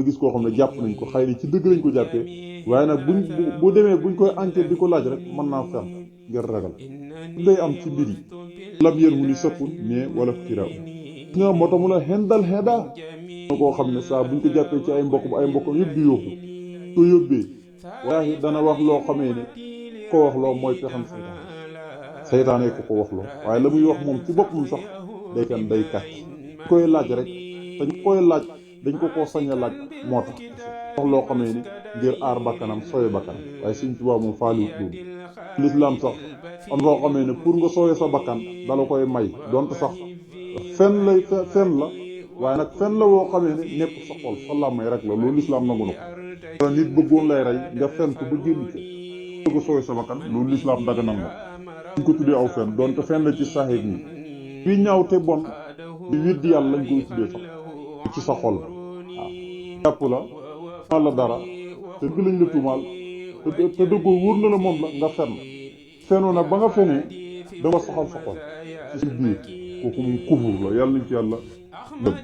gis koo xam ne jàpp nañ ko xëy na ci dëgg lañ ko jàppee waaye nag bu demee buñ koy enquête di ko laaj rek mën naa fen ngir ragal ngay am ci mbir yi lam yéen mu ni sëppun mais wala tiraaw nga moo tax mu la xendal xedaa koo xam ne saa buñ ko jàppee ci ay mbokkam yëpp di yóbbu ko yóbbee waaye dana wax loo xamee ne ko wax loo mooy pexam seytaane ko wax loo waaye la muy wax moom ci boppam sax day kàcc koy laaj rek dañ koy laaj dañ ko sañ a laaj moo tax wax loo xamee ni ngir aar bakkanam sooy bakkanam waaye Sëriñ Tuubaa moom faaliwut loolu lislaam sax am loo xamee ne pour nga sooyee sa bakkan dala koy may donte sax fen la waaye nag fen la woo xamee ne nekk sa xol sa làmmay rek la loolu lislaam nangu na ko nit bëggoon lay rey nga fen ko ba génn ci bëgg a sooyee sa bakkan loolu lislaam daga nangu ñu ko tuddee aw fen donte fen la ci saxiix ni fii ñaaw te bon di weddi yàlla lañ koy tuddee sax ci sa xol waaw jàpp la dara te dëgg lañ la tuumaal te dëggoo wóor na la moom la nga fenoo na ba nga fenee danga saxal sa xol ci sa biir kooku moom kufur la yàlla nañ ci yàlla dëgg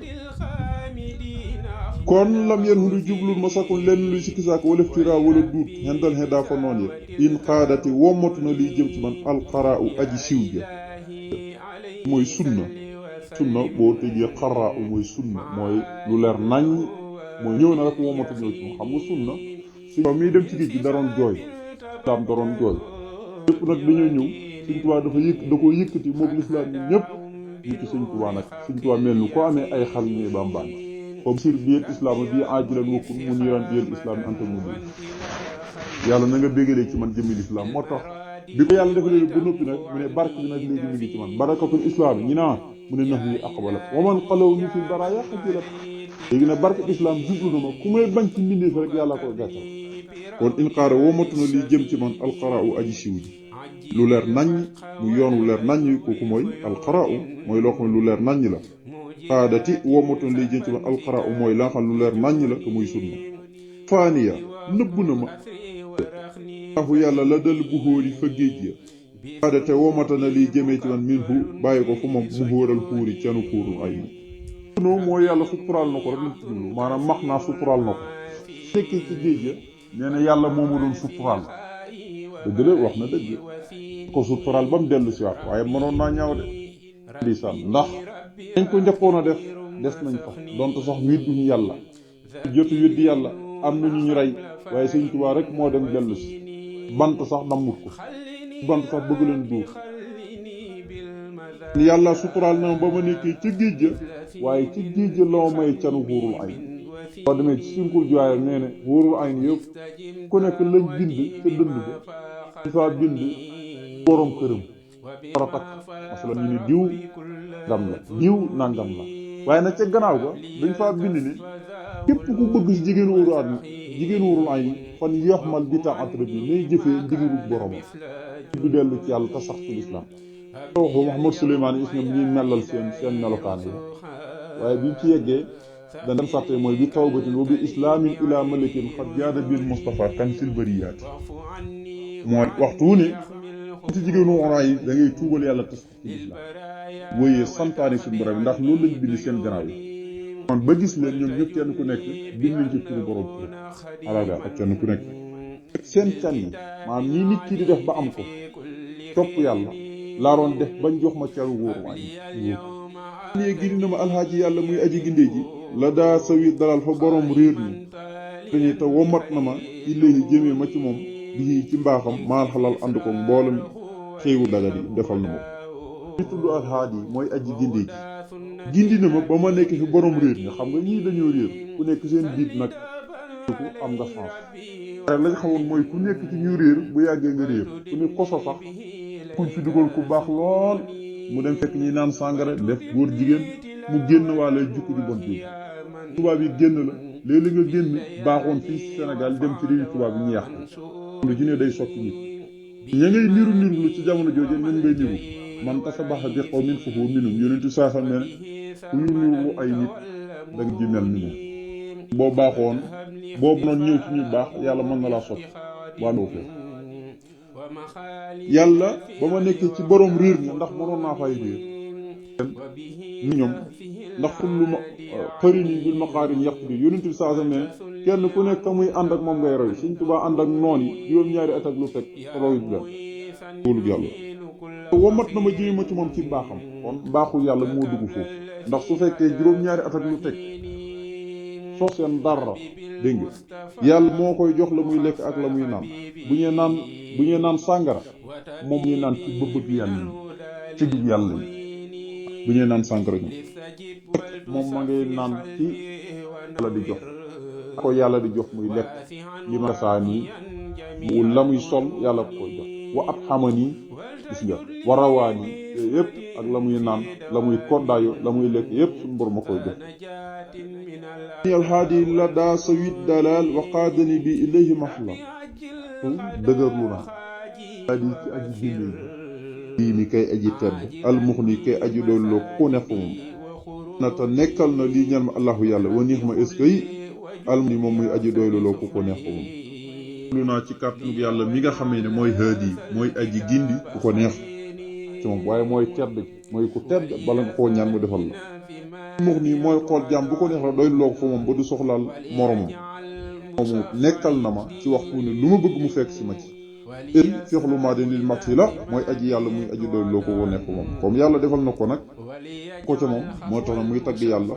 kon lam yen hundu jublul ma sakun lenn luy sikki saak wala ftiraa wala duut xendal xeddaa fa noon ya in xaadati wommatu na liy jëm ci man alxaraa u aji siw ja mooy sunna boo tëjee xaraa u mooy sunna mooy lu leer nañ mooy ñëw na rek wommatu ñëw ci moom xam nga sunna si miy dem ci géej gi daroon jooy ñëpp nag dañoo ñëw Sëriñ Tuubaa da koo yëkkati moog lislaam ñi ñëpp ñu ci Sëriñ Tuubaa nag Sëriñ Tuubaa mel ni ko amee ay xal ñuy bambaan comme sir biyel islaam bi ajilan wakkun mu niran biyel islaam anta mu nii yàlla na nga béggalee ci man jëmmi lislaam moo tax bi ko yàlla defalee ba noppi nag mu ne barke bi nag léegi mu ngi ci man barakatul islaam ñi naa mu ne nax ñi aqbalat waman xalaw ñu fi bara yàqajilat léegi nag barke islaam jublu na ma ku may bañ ci mbindeef rek yàlla ko gàccal kon inqaara woomatu na liy jëm ci man alqaraa u aji siw ji lu leer naññ mu yoon wu leer naññ kooku mooy alqaraa u mooy loo xam ne lu leer naññ la xaadati woomatu na liy jëm ci man alqaraa u mooy la nga xam lu leer naññ la te muy sunna faaniya nëbb na ma waaxu yàlla la dal bu hóori fa géej ya xaadate woomata na liy jëmee ci man min hu bàyyi ko fu moom mu hóoral xuuri canu xuurul ay no mooy yàlla suturaal na ko rek lañ ci jublu maanaam max naa suturaal na ko nekkee ci géej ya nee na yàlla moo ma doon suturaal dëgg la wax na dëgg ko suturaal ba mu dellu si waat waaye mënoon naa ñaaw de lisaan ndax dañ ko njëkkoon a def des nañ fa donte sax wedduñu yàlla jotu weddi yàlla am na ñu rey waaye Sëriñ Tuubaa rek moo dem dellu si bant sax dammut ko bant sax bëgg leen duur yàlla suturaal na ba ma nekkee ca géej ga waaye ci géej ga la ma may canu xuurul ay boo demee ci sinkul juwaayam nee ne xuurul ay yëpp ku nekk lañ bind ca dënd ba di faa bind borom këram war a takk masalan ñu ne diw ngam la diw nangam la waaye nag ca gannaaw ga dañ faa bind ne képp ku bëgg si jigéen wóorul ay fan yoxmal bi taa entre bi nay jëfee ndigalu boromam du dellu ci yàlla te sax ci lislaam waxu Muhammad Suleymaan is ñoom ñuy mellal seen melokaan yi waaye bi ci yeggee dañ dem sàtte mooy bi tawbatin wa bi islaamin ila malikin xad jaada bil Mustafa kan sil bariyaat mooy waxtu wu ne ci jigéenu wóorul yi da ngay tuubal yàlla te sax ci lislaam wooyee santaani suñu borom ndax loolu lañ bind seen gannaaw yi kon ba gis leen ñoom ñëpp kenn ku nekk bind nañ ci turu borom tur alaga ak kenn ku nekk seen can yi maanaam ñii nit ki di def ba am ko topp yàlla laa doon def bañ jox ma caru wóor waaye nee gindi na ma alxaaji yàlla muy aji gindee ji la daa sawi dalal fa borom réer ñi dañuy te womat na ma illahi jëmee ma ci moom bii ci mbaaxam maal xalal ànd ko mboolem xéewu daga di defal na ma ko ñu tudd alxaaji mooy aji gindee ji gindi na ma ba ma nekk fi borom réer ñi xam nga ñii dañoo réer ku nekk seen biit nag am nga sens rek lañ xamoon mooy ku nekk ci ñu réer bu yàggee nga réer ku ne koso sax kuñ fi dugal ku baax lool mu dem fekk ñi naan sàngara def góor jigéen mu génn waa lay jukki di bon bi tubaab yi génn la léeg-léeg nga génn baaxoon fii Sénégal dem ci réewu tubaab yi ñu yàq lu ci ne day soppi nit ña ngay niru lu ci jamono jooju ñan ngay niru man tasabbaha bi qawmin fa huwa minhum yonentu saasam ne ku ñu niru ay nit da nga ji mel ni moom boo baaxoon boo noonu ñëw ci ñu baax yàlla mën na laa soppi waa ndoo fee yàlla ba ma nekkee ci borom réer ña ndax mënoon naa fay réer ni ñoom ndax kullu ma xërini bil maqaarin yàq bi yonent bi saa sam ne kenn ku nekk ka muy ànd ak moom ngay roy Sëñ Tuubaa ànd ak noon yi juróom-ñaari at ak lu teg royu leen loolu yàlla womat na ma jëme ma ci moom ci baaxam kon baaxul yàlla moo dugg foofu ndax su fekkee juróom-ñaari at ak lu teg soo seen dara dégg nga yàlla moo koy jox la muy lekk ak la muy naan bu ñuy naan sàngara moom ñuy naan ci bëbëg yàlla yi ci dugg yàlla yi bu ñuy naan sàngara ñoom moom ma ngay naan ci yàlla di jox ko yàlla di jox muy lekk yi ma saa nii mu la muy sol yàlla ko koy jox wa at xama nii gis nga warawaa nii yëpp ak la muy naan la muy koddaayo la muy lekk yëpp suñu borom ma koy jox alhaadi la daa sawit dalal wa qaadani bi ilayhi mahla dëgërlu naa haadi ci aji gindi bii mi kay aji tedd almuxni kay aji dolloo ku ne fa moom na te nekkal na lii ñal ma allahu yàlla wa neex ma est-ce que almuxni moom muy aji doyloo ku ko neex fa moom lu naa ci kàttanu yàlla mi nga xamee ne mooy haadi mooy aji gindi ku ko neex ci moom waaye mooy tedd mooy ku tedd bala nga koo ñaan mu defal la mux nii mooy xool jàmm bu ko neex la doy loo ko fa moom ba du soxlaal moromam moomu nekkal na ma ci waxtu ne lu ma bëgg mu fekk si ma ci il fexlu maa den lil mat yi la mooy aji yàlla muy aji doy loo ko woo nekk moom comme yàlla defal na ko nag ko ca moom moo tax na muy tagg yàlla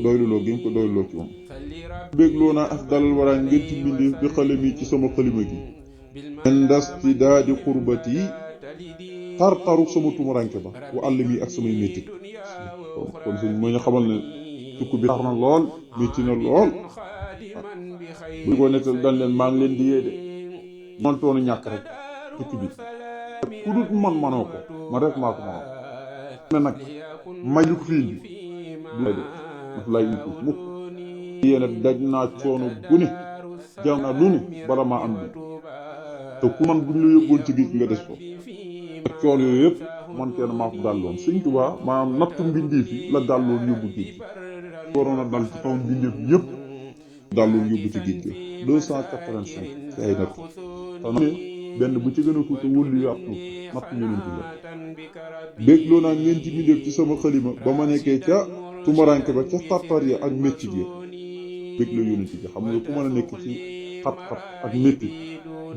doyluloo gi mu ko doyloo ci moom bégloo naa af dalal waraa ngeen ci mbindeef bi xalami ci sama xalima gi ndas ci daa di xurbat yi tar-taru sama tumuranke ba wa àll mi ak samay métti kon suñ moo ñu xamal ne tukku bi tar na lool métti na lool bu ko nettal dañ leen maa ngi leen di yee de man toonu ñàkk rek tukki bi ku dut man manoo ko man rek maa ko manoo ne nag may lu ko fii bi du lay def daf lay indi mukk yéena daj naa coono bu ne jam naa lu ne bala maa am bi te ku man buñ la yóbboon ci géej nga des ko ak coono yooyu yëpp man kenn maa ko gàlloon Sëñ Tuubaa maanaam nattu mbindeef yi la gàlloon yóbbu géej gi waroon a dal ci kaw mbindeef yëpp gàlloon yóbbu ci géej gi 285 ci ay natt te benn bu ci gën a tuuti wëllu yu ab tuut natt ñeneen la bégloo naa ngeen ci mbindeef ci sama xalima ba ma nekkee ca tumaranke ba ca tartar ya ak métti gi bégloo yonent bi xam nga ku mën a nekk ci xat-xat ak métti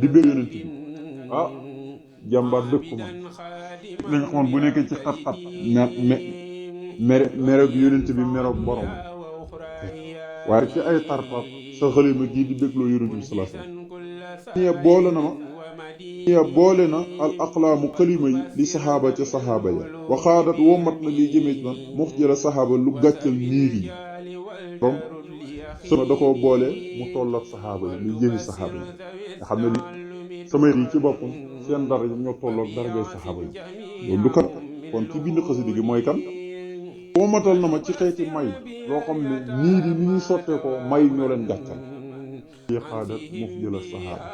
di bég yonent bi ah jàmbaar dëkk ko man li nga xamoon bu nekkee ci xat-xat meroog yonent bi meroog borom waaye ci ay tartar sa xalima gii di bégloo yonent bi sallallahu alayhi wasallam boole na al aqlaamu kalima yi li saxaaba ca saxaaba ya waxaadat womat na liy jëmee ci man mox jëla saxaaba lu gàccal niir yi comme sama da koo boole mu toll ak saxaaba yi luy jëmi saxaaba yi nga xam ne li samay yi ci boppam seen dara yi ñoo toll ak darajay saxaaba yi loolu du kat kon ci bind xasida gi mooy kan womatal na ma ci xeeti may loo xam ne niir yi ni ñuy sottee ko may ñoo leen gàccal yi xaadat mox jëla saxaaba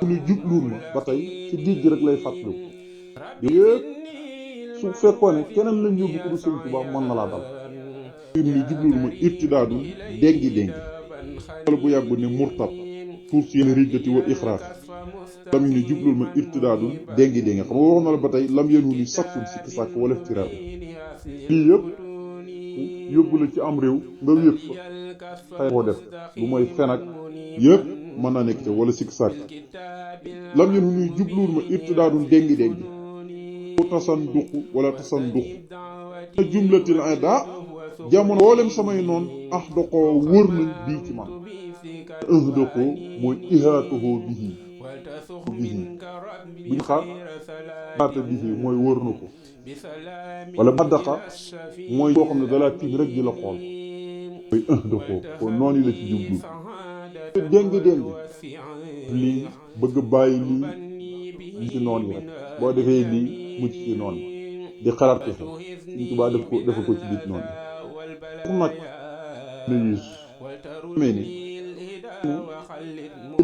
lu jubluur ma ba tey ci géej gi rek lay fàttaliku yëpp su fekkoon ne keneen lañ yóbbu ko du Sëñ Tuubaa mën na laa dal lu jubluur ma irtidaadul déngi wala bu yàggu ne murtab pour si yenn riddati wa ixraat lam ñu jubluur ma irtidaadul déngi xam nga wax na la ba tey lam yenu ni sakkun sikki sàkk wala tiraaw lii yëpp yóbbu la ci am réew nga wéet fa xëy koo def lu mooy fen ak yëpp mën naa nekk te wala sikk sàkk lam yenu nuy jubluur ma irtidaadul déngi bu tasan duq wala tasan duq na jumlatil ida jamono woolem samay noon ax doqoo wër nañ bii ci man doqoo mooy ihaatuhoo bihi buñ xaar baata bihi mooy wër na ko wala baddaqa mooy koo xam ne dalaa tiim rek di la xool mooy doqoo kon noonu la ci jublu déngi lii bëgg bàyyi lii ci noon yi rek boo defee lii mucc ci noon yi di xalaat ko Sëñ Tuubaa def ko ci biir noon yi pour nag nayus amee ni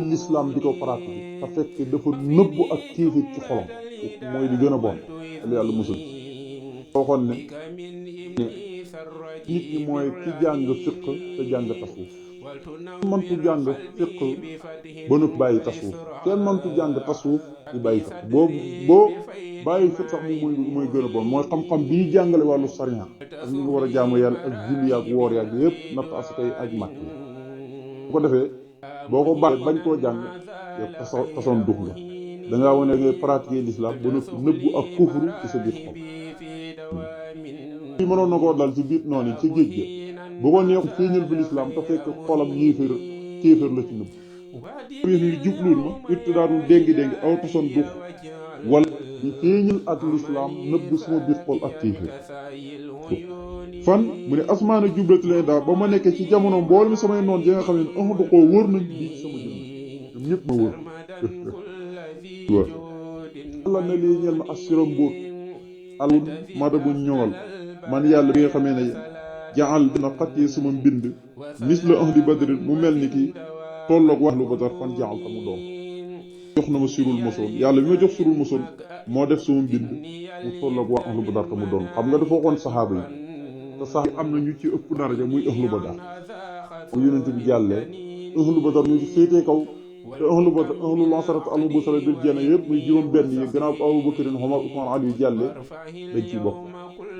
l'islam di ko pratique te fekk dafa nëbbu ak kéefit ci xolam mooy di gën a bon la yàlla musul waxoon ne nit ñi mooy ki jàng fiq te jàng tasawuf mëntu jàng fiq ba noppi bàyyi tasawuf kenn mëntu jàng tasawuf di bàyyi fiq boo bàyyi fiq sax moom mooy gën a bon mooy xam-xam bii jàngale wàllu sariya ak ñu nga war a jaamu yàlla ak julli yaag woor yaag yëpp natt asaka yi aj màkk yi bu ko defee boo ko bàyyi bañ koo jàng yow tasoon dux nga dangaa wane ngay pratiquer l'islam ba noppi nëbbu ak kufru ci sa biir xol fii mënoon na koo dal ci biir noonu ci géej ga bu ko neex feeñal bi l'islam te fekk xolam kéefër la ci nëbb wéen yi jubluun ma it daadul déngi-déngi aw tasoon dux wala ñu feeñal ak l'islam nëbb suma biir xol ak kéefër fan mu ne asmaana jublati leen daal ba ma nekkee ci jamono mbool mi samay noon ja nga xam ne du koo wër nañ bii ci sama jëmm ñoom ñëpp ma wër waaw yàlla na lii ñel ma assira mbóot alun mada buñ ñoŋal man yàlla bi nga xamee ne jaal dina xattee sama mbind mis la ahli badrin mu mel ni ki tolloog wahlu badar fan jaal ta mu doon jox na ma surul mosoon yàlla bi ma jox surul mosoon moo def sama mbind mu tolloog waa ahlu badar ta mu doon xam nga dafa waxoon saxaaba yi te sax am na ñu ci ëpp daraja muy ahlu badar bu yonent bi jàllee ahlu badar ñu ci féetee kaw te ahlu badar ahlu lansarat al mubashara bil janna yëpp muy juróom benn yi gannaaw Abu Bakrin Umar Usmaan Ali yu jàllee dañ ciy bokk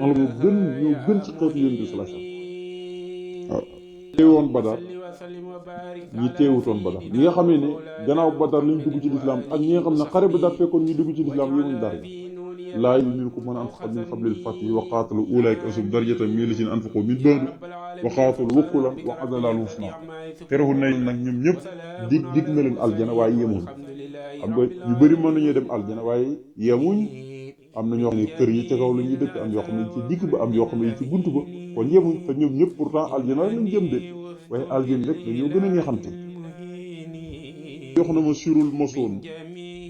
ahlu mu gën ñoo gën ci xeetu yonent bi sallallahu alayhi wasallam waaw teewoon badar ñi teewutoon badar ñi nga xamee ne gannaaw badar lañ dugg ci lislaam ak ñi nga xam ne xare badar fekkoon ñu dugg ci lislaam yemuñ dara laa minkum man anfaqa min qablil fathi wa qaatalu ulaa'ika ashaddu darajatan mina llaziina anfaqu min ba'du wa qaatalu wa kullan wa'ada Allaahu al-husnaa terewul nañ nag ñoom ñëpp dig na leen aljana waaye yemuñ xam nga ñu bëri mën nañoo dem aljana waaye yemuñ am na ñoo xam ne kër yi ca kaw la ñuy dëkk am yoo xam ne ci digg ba am yoo xam ne ci bunt ba kon yemuñ te ñoom ñëpp pourtant aljana lañ jëm de waaye aljana rek dañoo gën a ñeexante jox na ma surul mosoon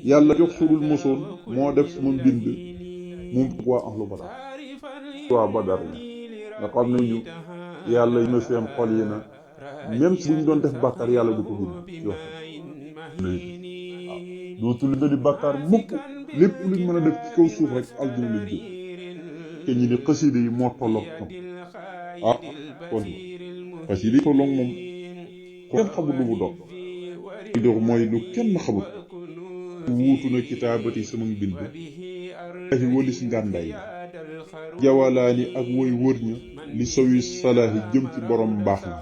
yàlla jox surul mosoon moo def sama mbind moom waa ahlu badar waa badar yi nga xam ne ñu yàlla yi na seen xol yi na même si buñ doon def bàkkaar yàlla du ko bind yoo waaw dootul nga di bàkkaar mukk lépp luñ mën a def ci kaw suuf rek aljana lañ jëm te ñi ni xasida yi moo tolloog moom kon xasida yi tolloog moom kenn xamul lu mu doon li dox mooy lu kenn xamul wuutu na kitaabati sama mbind ay walis ngàndaay jawalaani ak woy wër ña li sawi salaahi jëm ci borom mbaax na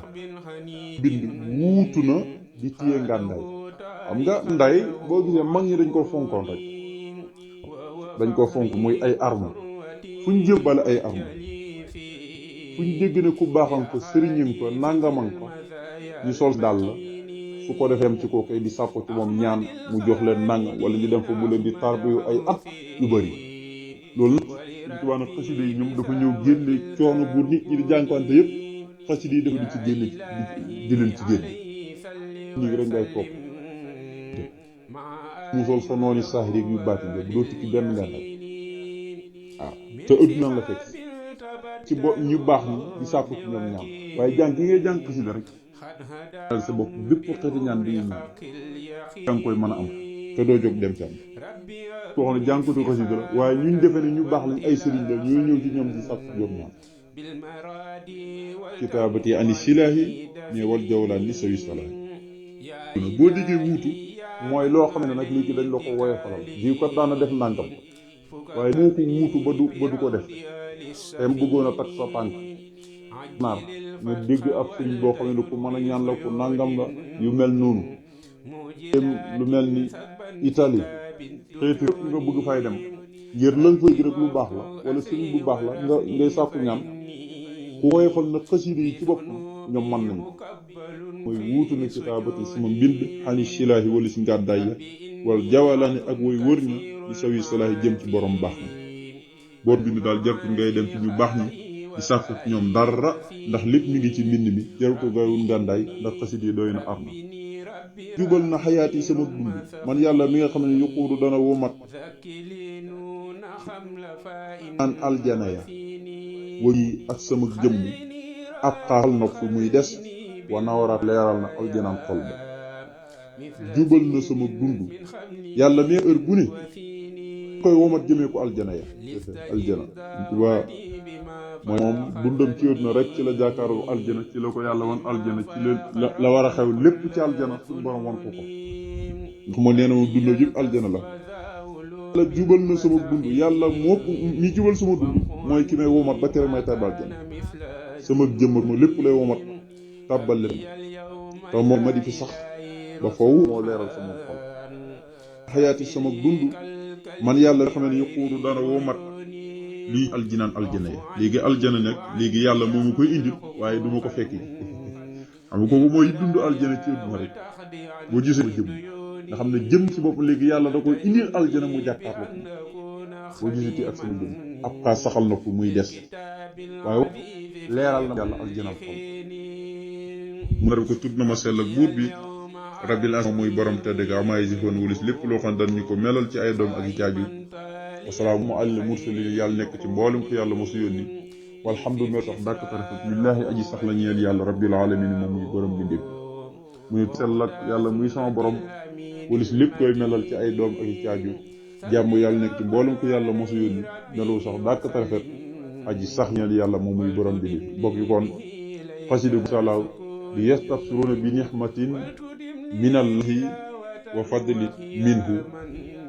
bind wuutu na di téye ngàndaay xam nga nday boo gisee mag ñi dañ ko fonkoon rek dañ ko fonk muy ay arme fuñ jëbbale ay arme fuñ dégg ne ku baaxam ko sëriñam ko nangamam ko ñu sol dàll la su ko defee ci kooku di sàpp ci moom ñaan mu jox leen nang wala ñu dem fa mu leen di tarbiyu ay at yu bëri loolu nag tubaab nag xasida yi ñoom dafa ñëw génne coono bu nit ñi di jànkuwante yëpp xasida yi dafa di ci génne di leen ci génne nii rek ngay topp mu sol sa nooni saahir yu baati nga bu doo tukki benn ngànnaay waaw te adduna la fekk ci bo ñu baax ñi di sàpp ci ñoom ñaan waaye jàng ki ngay jàng xasida rek dal sa bopp bépp xeeti ñaan bi ñu ñaan danga koy mën a am te doo jóg dem ci am koo xam ne jàngkatu xasida la waaye ñuñ defee ne ñu baax lañ ay sëriñ la ñooy ñëw ci ñoom di sàkk ñoom ñaan kitaabati ani silaahi mais wal jawlaan li sawi salaahi boo déggee wuutu mooy loo xam ne nag léegi dañ la ko woye faral jiw kat daana def nàngam waaye moo ko wuutu ba du ko def te mu bëggoon a takk sa tànk naar nga dégg ab sëriñ boo xam ne ku mën a ñaan la ku nàngam la yu mel noonu lu mel ni Italie xeetu yëpp nga bëgg fay dem ngir lëng fay gi rek lu baax la wala sëriñ bu baax la nga ngay sàkku ñaan ku woyefal na xasida yi ci bopp ñoom mën nañ ko mooy wuutu na kitaabati sama mbind xani silaahi wala si ngàddaay ya wala jawalaani ak woy wër ña di sawi salaahi jëm ci borom baax ñi boo bind daal jartul ngay dem ci ñu baax ñi di sàkku ci ñoom dara ndax lépp mi ngi ci mbind mi jarul ko gawul ngàndaay ndax xasida yi doy na arna jubal na xayaat yi sama dund man yàlla mi nga xam ne yuquudu dana womat an aljana ya wëyi ak sama jëmm ab xaal nopp muy des wa nawaraat leeral na aljanaan xol ba jubal na sama dund yàlla mi heure bu ne koy womat jëmee ko aljana ya aljana waa mooy moom dundam ci àddina rek ci la jàkkaarloo aljana ci la ko yàlla wan aljana ci la war a xew lépp ci aljana suñu borom wan ko ndax moo nee na moom dundam yëpp aljana la. yàlla jubal na sama dund yàlla moo mi jubal sama dund mooy ki may womat ba tere may tàbbal aljana sama jëmm mo lépp lay womat tàbbal leen te moom ma di fi sax ba faw moo leeral sama xol xayaati sama dund man yàlla nga xam ne yuquudu dana womat lii aljinaan aljana yi léegi aljana nag léegi yàlla moo ma koy indil waaye du ma ko fekk xam nga kooku mooy dund aljana ci àdduna rek boo gisee jëm nga xam ne jëm ci bopp léegi yàlla da koy indil aljana mu jàkkaarloo ko boo gisee ak sama jëm ab xaas saxal na ko muy des waaye leeral na yàlla aljana xol mu ne ko tudd na ma sell ak buur bi rabbil asma muy borom tedd ga maa yasifoon wulis lépp loo xam dañ ñu ko melal ci ay doom ak i caaju wasalaamu alal mursalin yàlla nekk ci mboolem ko yàlla mosu yónni walhamdulilah tax dàkk tarafet lillahi aji sax la ñeel yàlla rabbil alamin moom muy borom bi ndépp muy sell ak yàlla muy sama borom wulis lépp koy melal ci ay doom ak i caaju jàmm yàlla nekk ci mboolem ko yàlla mosu yónni melu sax dàkk tarafet aji sax ñeel yàlla moom muy borom bi ndépp bokk yi kon xasida gu salaaw di yastabsiruuna bi nixmatin minallahi wa fadli minhu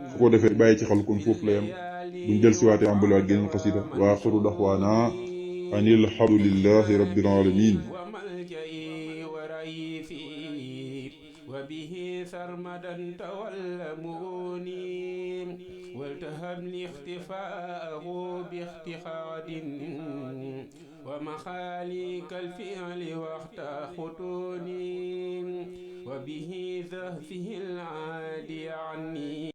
fu ko defee bàyyi ci xel kon foofu la yam buñ del siwaate ambalaat geneen xasida wa axiru daxwaana anil hamdulillahi rabbil alamin وبه سرمدا تولموني والتهب لي اختفاءه باختخاد ومخاليك الفعل وقت خطوني وبه ذهفه العادي عني